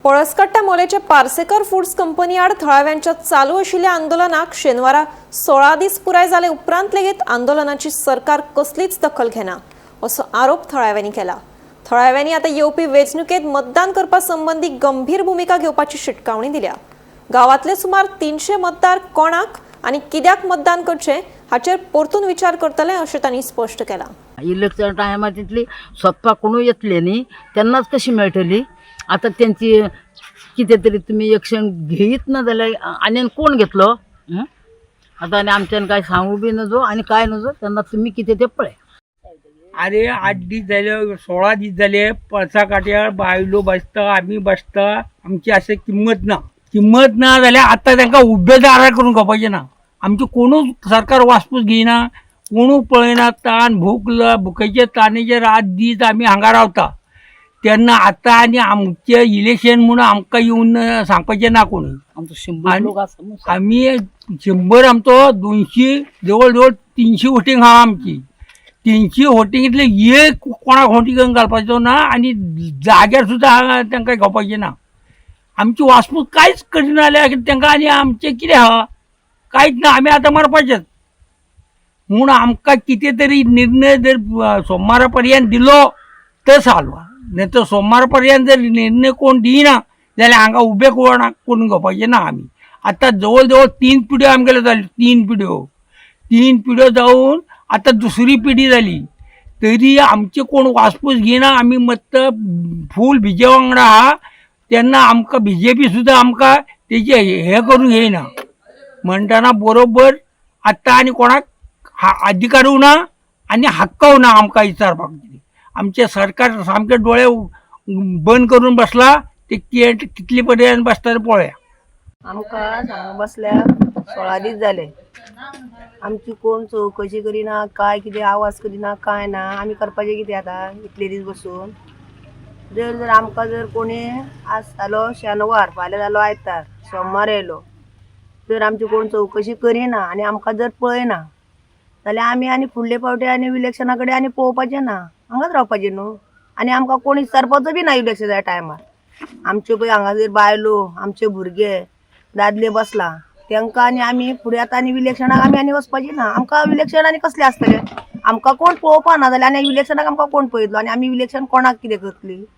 पळसकट्टा मोलेचे Parsekar foods company आड थळाव्यांच्या चालू आशिल्ल्या आंदोलनाक शेनवारा 16 दीस पुराय जाले उपरांत लेगीत आंदोलनाची सरकार कसलीच दखल घेना असो आरोप थळाव्यांनी केला. थळाव्यांनी आता येवपी वेंचणुकेत मतदान करपा संबंदी गंभीर भुमिका घेवपाची शिटकावणी दिल्या. गावातले सुमार 300 मतदार कोणाक आनी कित्याक मतदान करचें हाचेर परतून विचार करतले अशें तांणी स्पश्ट केलां. इलेक्शन टायमार तितली सोदपाक कोणूय येतले न्ही, तेन्नाच कशी मेळटली? आतां तेंची कितें तरी तुमी एक्शन घेयत ना जाल्यार आनी कोण घेतलो, हं? आतां आनी आमच्यान काय सांगू बी नजो आनी काय नजो. तेन्ना तुमी कितें तें पळय. अरे, 8 दीस जाले, 16 दीस जाले, पळसा काट्यार बायलो बसता, आमी बसता. आमची अशें किंमत ना. किंमत ना जाल्यार आतां तांकां उबे दारार करून खावपाचें ना. आमची कोणूच सरकार वासपूस घेयना, कोणूच पळयना. तान भूक भुकेचे तानेचे रात दीस आमी हांगा रावता. तेन्ना आतां आनी आमचें इलेक्शन म्हणून आमकां येवन सांगपाचें ना कोणी. आमचो 100 लोक आसा न्हू. आमी 100, आमचो 200, जवळ जवळ 300 वोटींग आहा आमची. 300 वोटिंगेंतले एक कोणाक वोटींग घालपाचो ना आनी जाग्यार सुद्दां हांगा तांकां घेवपाचें ना. आमची वासपूस कांयच करिना जाल्यार तांकां आनी आमचें कितें आहा? कांयच ना. आमी आतां मरपाचेच म्हूण आमकां कितें तरी निर्णय जर सोमारा पर्यंत दिलो तर साल्व, नाही तर सोमार पर्यंत जर निर्णय कोण दिना जाल्यार हांगा उबे कोणाक करून घेवपाचें ना आमी. आतां जवळ जवळ तीन पिढ्यो आमगेल्यो जाल्यो, तीन पिढ्यो. तीन पिढ्यो जावन आतां दुसरी पिढी जाली तरी आमचे कोण वासपूस घेयना. आमी मत्त फूल बीजे वांगडा आहा. तेन्ना आमकां बीजेपी सुद्दां आमकां तेजे हें करून घेयना म्हणटना बरोबर आतां आनी कोणाक अधिकारूय ना आनी हक्कूय ना आमकां विचारपाक. आमचें सरकार सामके दोळे बंद करून बसला. ते कितले पर्यंत बसता ते पळोवया. आमकां हांगा बसल्यार 16 दीस जाले. आमची कोण चवकशी करिना, काय कितें आवाज करिना, काय ना. आमी करपाचें कितें आतां इतले दीस बसून? जर जर आमकां जर कोणी, आज जालो शेनवार, फाल्यां जालो आयतार, सोमार येयलो, जर आमची कोण चवकशी करिना आनी आमकां जर पळयना जाल्यार आमी आनी फुडले फावटी आनी इलेक्शना कडेन आनी पळोवपाचें ना, हांगाच रावपाचें न्हू. आनी आमकां कोण विचारपाचो बी ना इलेक्शना टायमार. आमच्यो पळय हांगासर बायलो, आमचे भुरगे दादले बसला, तांकां आनी आमी फुडें आतां आनी इलेक्शनाक आमी आनी वचपाची ना. आमकां इलेक्शन आनी कसलें आसतलें? आमकां कोण पळोवपा ना जाल्यार आनी इलेक्शनाक आमकां कोण पळयतलो आनी आमी इलेक्शन कोणाक कितें करतली?